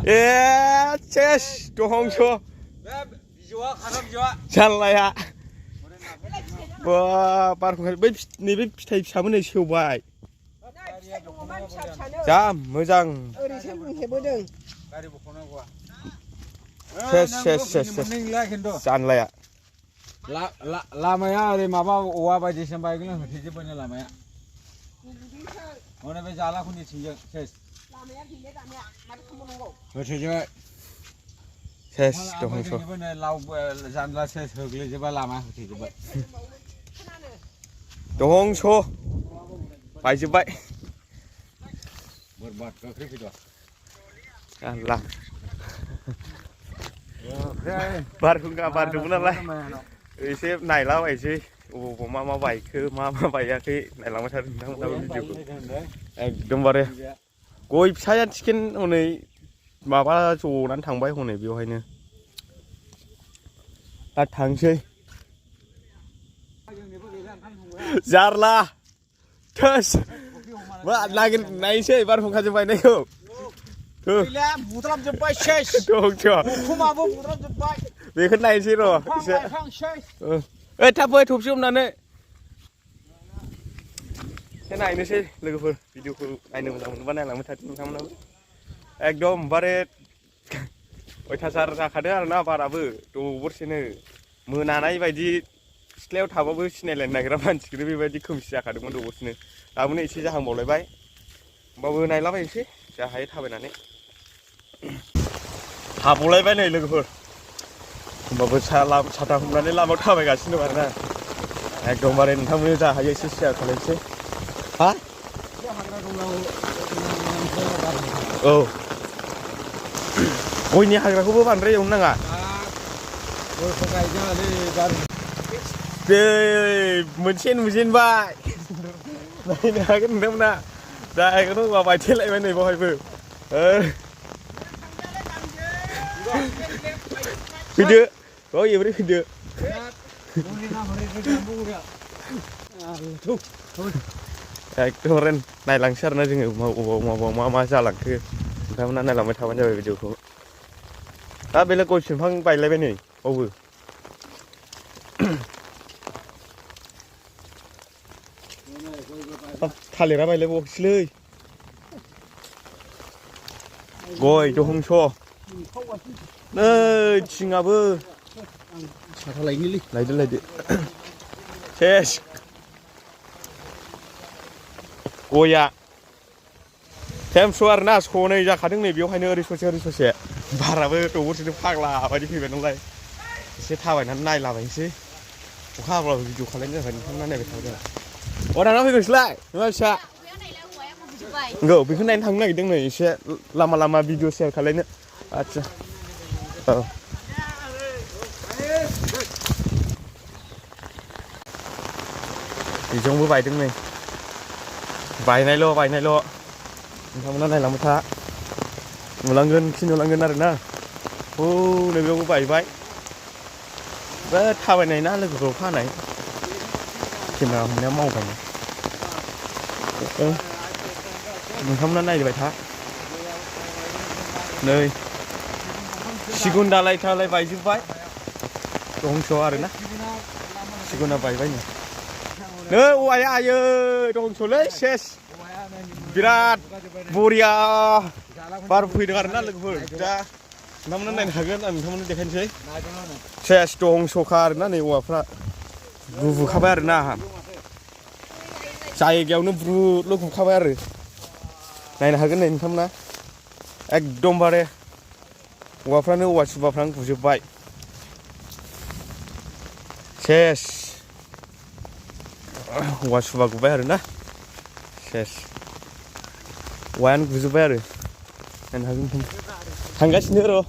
सेस दहंस जानलाया बा बारहुंखा बै नैबे फिथाइ फिसामोन नै सेवबाय जा मोजां सेस जानलाया लामाया ओरै माबा औवा बायदिसिना बायगोन होथेजोब्बायनो लामाया हनै बे जालाखौनिथिंजों सेस होथेजोब्बाय सेस दहंस लाव जानला सेस होग्लिजोब्बाय लामा होथेजोब्बाय दहंस बायजोब्बाय बोरमाद गाख्रेबफैदों जानला बारहुंखा बारदोंमोन नालाय एसे नायलाबायसै अबाव मा बायखो मा बायाखै नायलांबाय थादों नोंथांमोनाबो भिडिअखौ एकदमबारे गय फिसाया थिखिन हनै माबा जनानै थांबाय हनै बेवहायनो दा थांसै जारला थोस मा नायसै बारहुंखाजों बायनायखौ बुद्राबजोब्बाय सेस उखुमाबो बुद्राबजोब्बाय बेखौ नायसै र' एसे ओइ थाब फै थबसे हमनानै एसे नायनोसै लोगोफोर भिडिअखौ नायनो मोजां मोनोबा नायलांबाय थादो नोंथांमोनाबो एकदमबारे अयथासार जाखादों आरोना बाराबो दबरसेनो मोनानाय बायदि सिथ्लायाव थाबाबो सिनायलायनो नागिरा मानसिखौनो बेबायदि खोमसि जाखादोंमोन दबरसेनो दाबोनो एसे जाहांबावलायबाय होमबाबो नायलाबायनोसै जा हायो थाबायनानै हाबलायबाय नै लोगोफोर होमबाबो साथा हमनानै लामायाव थाबायगासिनो दं आरोना एकदमबारे नोंथांमोननो जा हायो एसे शेयार खालामसै हा औ गयनि हाग्राखौबो बांद्राय एवनो नाङा बे मोनसे नुजेनबाय नायनो हागोन नोंथांमोना जायगायावनो औवा बायथेलायबाय नै बेवहायबो फैदो औ एब्रै फैदो एकदमबारे नायलांसै आरोना जोङो अबाव मा जालांखो नोंथांमोना नायलांबाय थाबानो जाबाय भिडिअखौ दा बेलेग गय बिफां बायलायबाय नै बावबो थालिरा बायलायबावाखैसैलै गय दहंस नै थिङाबो साथा लायनोलै लायदो सेस गया टेमस' आरोना सनै जाखादों नै बेवहायनो ओरै ससे बाराबो दबरसेनो फाग्ला बायदि फैबाय नालाय एसे थाबायनानै नायलाबायनोसै अखा हाब्लाबो भिडिअ खालायनो थाखाय नोंथांमोना नायबाय थादों दाना फैगोनसैलाय नङा फिसा नंगौ बेखौ नायनो थांनो नागिरदों नै एसे लामा भिडिअ शेयार खालायनो आदसा औ बिजोंबो बायदों नै बायनायल' नोंथांमोना नायलांबाय था नुलांगोन आरोना औ नैबेयावबो बायबाय बे थाबायनाय ना लोगोफोराव फानाय केमेरा हमनाया मावबाय नोंथांमोना नायबाय था नै सिगुन दालाय बायजोब्बाय दहंस आरोना सिगुना बायबाय नै औवाया आयै दहंसलै सेस बिराद बरिया बार फैदों आरोना लोगोफोर दा नोंथांमोना नायनो हागोन आं नोंथांमोननो देखायनोसै सेस दहंसखा आरोना नै औवाफ्रा गुबुखाबाय आरोना जायगायावनो ब्रुदल' गुखाबाय आरो नायनो हागोन नै नोंथांमोना एकदमबारे औवाफ्रानो औवा सुबाफ्रानो गुजोब्बाय सेस औवा सुबा गुबाय आरोना सेस औवायानो गुजोब्बाय आरो नायनो हागोन थांगासिनो र'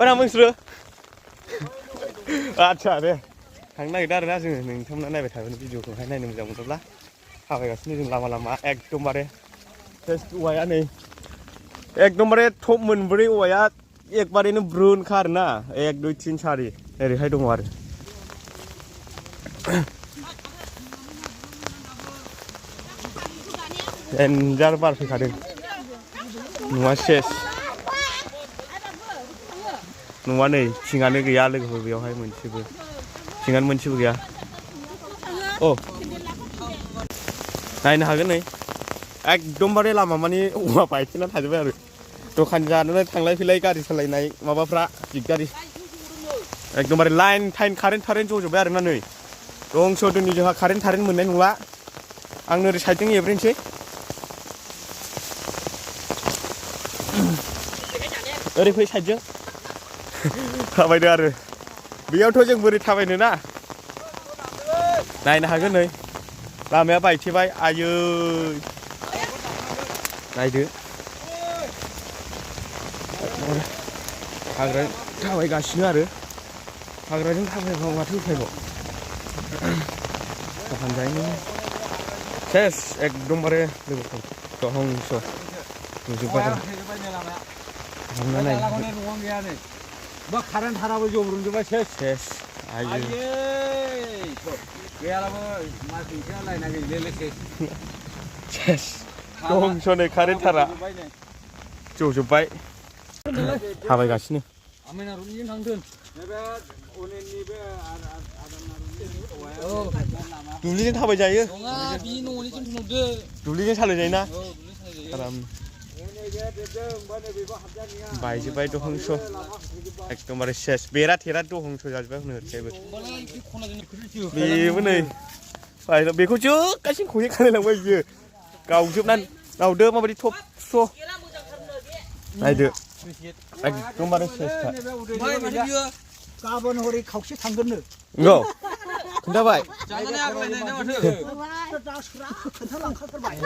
नोंसोरो आदसा दे थांनो नागिरदों आरोना जोङो नोंथांमोना नायबाय थागोन भिडिअखौहाय नायनो मोजां मोनोब्ला थाबायगासिनो जों लामा एकदमबारे औवाया नै एकदमबारे टप मोनब्रै औवाया एकबारैनो ब्रुनखा आरोना 1 2 3 4 ओरैहाय दङ आरो देन्जार बार फैखादों नुवा सेस न'आ नै थिङानो गैया लोगोफोर बेयावहाय मोनसेबो थिङानो मोनसेबो गैया अ नायनो हागोन नै एकदमबारे लामा माने औवा बायथेना थाजोब्बाय आरो दखान जानानै थांलाय फैलाय गारि सालायनाय माबाफ्रा दिगदारि एकदमबारे लाइन टाइन कारेन्ट जजोब्बाय आरोना नै दंस' दिनै जोंहा कारेन्ट मोननाय नंला आं ओरै साइडजों एब्रेनोसै ओरै फै साइडजों थाबायदो आरो बेयावथ' जों बोरै थाबायनो ना नायनो हागोन नै लामाया बायथेबाय आयै नायदो हाग्रा थाबायगासिनो आरो हाग्राजों थाबायबा माथो उफायबाव दखान जाहैनो सेस एकदमबारे लोगोफोर दहंस' नुजोब्बाय थांनानै बा कारेन्ट थाराबो जब्रुजोब्बाय सेस आयै गैयालाबो मास मोनसेया लायना गैले सेस दंस' नै कारेन्ट थारा जजोब्बाय थाबायगासिनो दुब्लिजों थाबाय जायो दुब्लिजों सालाय जायोना आराम बायजोब्बाय दहंस' एकदमबारे सेस बेरा थेरा दहंस' जाजोब्बाय हनै बेबो नै बेखौ जोगासिनो खहे खालायलांबाय बियो गावजोबनानै गावदो माबायदि थबस' नायदो एकदमबारे सेसथा गाबोन हरै खावसे थांगोननो नंगौ खोन्थाबाय खोन्थालांखाथारबाय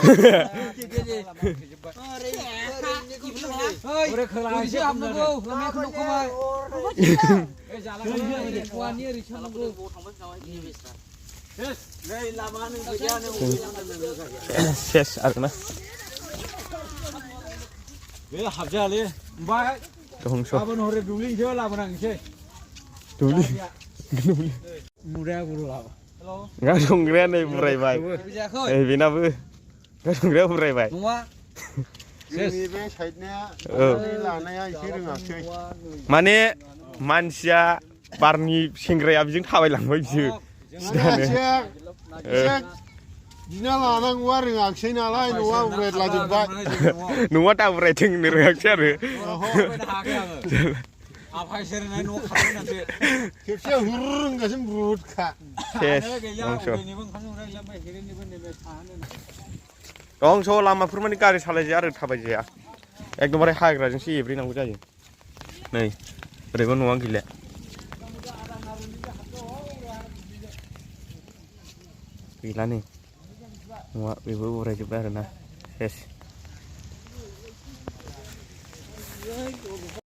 सेस आरोना बे हाबजायालै ओमफ्राय गाबोन हरै दुब्लिनिसो लाबोनांसै दुब्लि मुराया बर' लाबो ओंखाम संग्राया नै बुरायबाय नै बेनाबो ओंखाम संग्राया बुरायबाय जोंनि बे साइडनिया लानाया एसे रोङाखै माने मानसिया बारनि सेंग्राया बिजों थाबायलांबाय बियो बिना लानांगौआ रोङाखिसै नालाय न'आ उरायलाजोब्बाय न'आ दा उरायथों होननो रोङाखिसै आरो खेबसेयाव हुरुंगासिनो बुरुदखा दंस' लामाफोर माने गारि सालायजाया आरो थाबायजाया एकदमबारे हाग्राजोंसो एब्रेनांगौ जायो नै ओरैबो न'आ गैला गैला नै न'आ बेबो उरायजोब्बाय आरोना सेस